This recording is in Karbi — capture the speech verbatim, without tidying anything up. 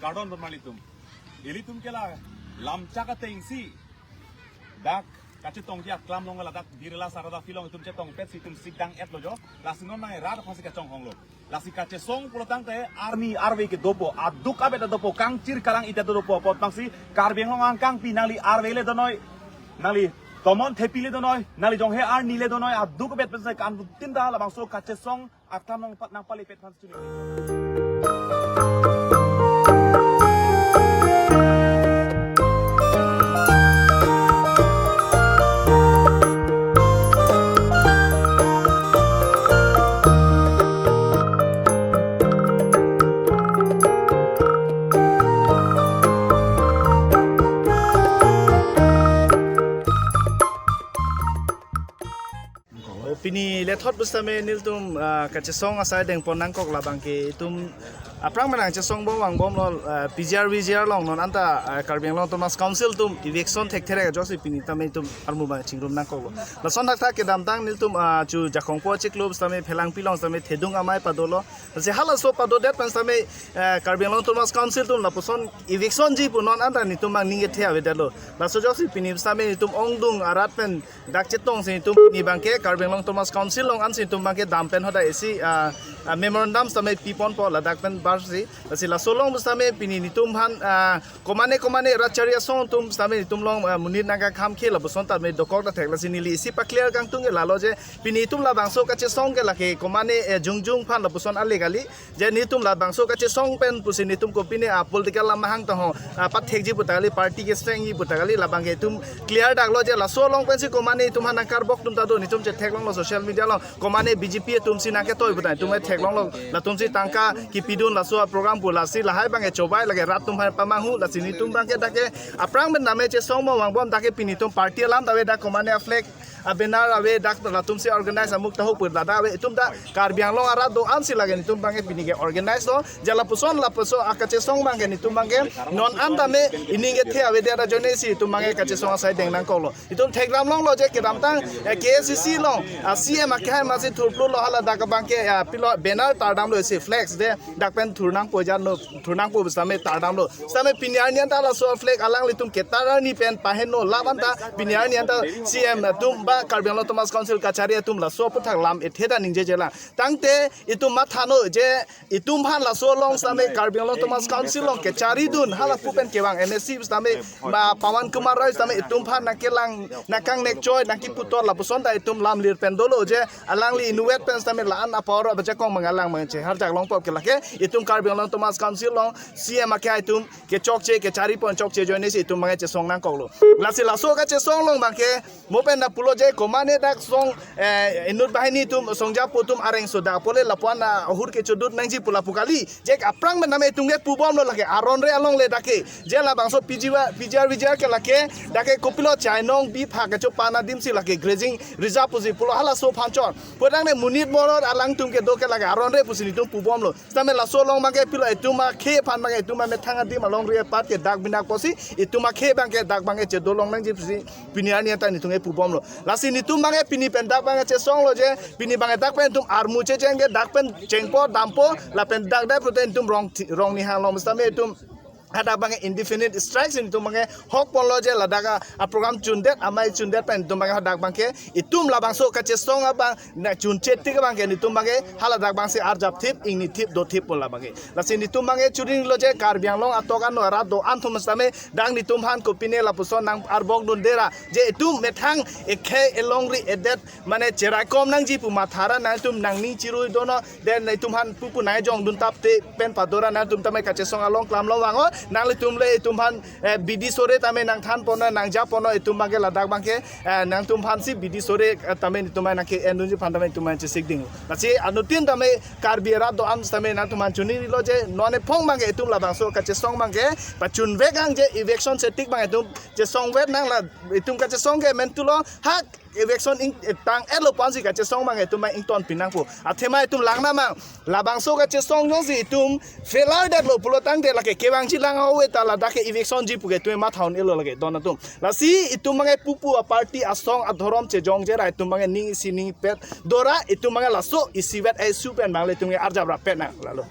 Kardom don marli atum. Ilitum ke la lamchak atengsi dak kachetongji aklam along ladak Birla Sarada Field along itum chetongpetsi itum sikdang-etlo jo. Lasi non nang rat aphansi kachonghonglo. Lasi kachesong pulotangte arni arve ke dopo, aduk abet dopo, kangchir kalang ite dopo apot abangsi Karbi Anglong angkangpi nangli arve le donoi, nangli tomon thepi le donoi, nangli jonghe arni le donoi, aduk abet pensi kan rutin ta labangso kachesong aklam nangpa-, nangpalipet aphan chuni. O, pini lethot pusitame nelitum, ah, kachesong asai dengpon nangkok labang ke itum aphrang menang chesong bom vangbomlo, ah, P G R V G R along non anta, ah, Karbi Anglong Autonomous Council atum eviction thekthe ajoksi pini tame itum armu abang chingrum nangkoklo. Lason thakthak kedamtang nelitum, ah, chu Jakhong po chiklo pusitame Phelangpi along pusitame thedung amei padolo. Lasi halaso padodet pen pusitame, eh, Karbi Anglong Autonomous Council atum lapuson eviction ji pu non anta nelitum abang ning kethe avedetlo. Laso ajoksi pini pusitame nelitum ongdung arat pen dak chetongsi nelitum pini abangke Karbi Anglong Autonomous Council along ansi nelitum abangke dam pen hadak isi, ah, ah, memorandum pusitame piponpo ladak pen barsi. Lasi laso along pusitame pini nelitum aphan, ah, komane komane rat chari asong atum pusitame nelitum along, ah, monit nangkakhamkhe lapuson tame dokok ta thek. Lasi neli isi paclear kangtung ke lalo je pini itum labangso kachesong ke lake komane, eh, jongjung aphan lapuson ale kali. Je nelitum labangso kachesong pen pusi nelitum kopine a political lam mahang taho, a pathekji puta kali, party kestrengji puta kali, labang ke itum clear daklo je laso along pensi komane itum aphan nangkarbok atum ta do, nelitum chetheklonglo social media along, komane B J P atumsi nangketoi puta itum chetheklonglo, latumsi tangka kipidun laso program pu, lasi lahai abang ke chobai lake rat atum aphan pamanghu, lasi nelitum abangke dak ke aphrang pen name chesong bom vangbom dak ke pini itum party alam ta ave, dak komane a flag a banner ave, dak latumsi organize amuk tahuk pu ladak ave, itum ta Karbi Anglong arat do-ansi lake nelitum abangke pini ke organize lo, je lapuson lapuson akachesong abangke nelitum abangke non anta me ining kethe avedet ajoinesi itum abangke kachesong asai deng nangkoklo. Itum thekdam longlo je kedamtang, eh, K A C C along, ah, C M akehai masi thurplulo, haladak abangke, ah, pilo banner tardamlo, isi flex de dak pen thur nangpo jan no, thur nangpo pusitame tardamlo. Pusitame pini arni anta laso flag alanglitum ketar arni pen paheno, labang ta pini arni anta C M atum ba Karbi Anglong Autonomous Council kachari atum laso aphuthak lam ethe ta ningjejelang. Tangte itum mathano je itum aphan laso along pusitame Karbi Anglong Autonomous Council along kecharidun halapu pen kevang M A C pusitame ma Pawan Kumar Rai pusitame itum aphan nangkelang nangkangnekchoi nangkiputor lapuson ta itum lam lir pen dolo je alangli inutvet pen pusitame la-an a-power abajakong mangalang mangche harjak longpo ke lake itum Karbi Anglong Autonomous Council along C M akehai atum kechokche kecharipon chokche ajoinesi itum abangke chesong nangkoklo. Lasi laso kachesong along abangke mo pen ta pulo je komane dak song, eh, inut banghini atum songjapo atum areng so dak pole lapuan ahur kechodut nangji pu lapu kali. Je aphrang pen name itum ke pubomlo lake aron re along le dak ke. Je labangso P G R, P G R V G R ke lake dak ke kopilo chainong bipha kechopan adimsi lake grazing reserve pusi pulo halaso aphan chot. Pudang ne monit morot alangtum kedo ke lake aron re pusi nelitum pubomlo. Sitame laso along abangke pilo itum akhei aphan abangke itum amethang adim alongri apat ke dak binakposi itum akhei abangke dak abangke chedolong nangji pusi pini arni anta nelitum ke pubomlo. Lasi nelitum abangke pini pen dak abangke chesonglo je pini abangke dak pen itum armu checheng ke dak pen chengpo dampo lapen dak dak pute itum rong thi-, rong nihang along sitame itum hadak abangke indefinite strike si nelitum abangke hokponlo je ladak a, a program chundet amei chundet pen nelitum abangke hadak abangke itum labangso kachesong abang nangchunche tik abangke nelitum abangke haladak abangsi arjap thip ingni thip do thip pon labangke. Lasi nelitum abangke churinglo je Karbi Anglong atok ano arat do-an atum sitame dak nelitum aphan kopine lapuson nang-arbok dundera je itum methang ekhei elongri edet mane cheraikom nangji pu mathara nangtum nangning chirui dono. Then itum aphan pupu nai jong dun tap te pen padora nangtum tame kachesong along klam long vango. Nanglitum le itum aphan, eh, bidi sore tame nangthan pono nangja pono itum abangke ladak abangke, eh, nangtum aphansi bidi sore, eh, tame itum abang nangke-endunji aphan tame itum abang chesik ding. Lasi anuttin tame Karbi arat do-an tame nangtum aphan chunilo je non ephong abangke itum labangso kachesong abangke pachunvek ang je eviction setik abang itum chesongvet nang la itum kachesong ke mentulo hak eviction ing, eh, tang-etlo pu ansi kachesong abang itum abang ingtonpi nangpo. Athema itum lang namang. Labangso kachesong jongsi itum failure detlo pulo tangte lake kevangji lang awe ta ladak ke eviction ji pu ke itum matha un-elo lake don atum. Lasi itum abangke pupu a party asong adhorom chejongje ra itum abangke ning isi ningpet dora itum abangke laso isivet ai su pen abang le itum ke arjap rappet nang lalo.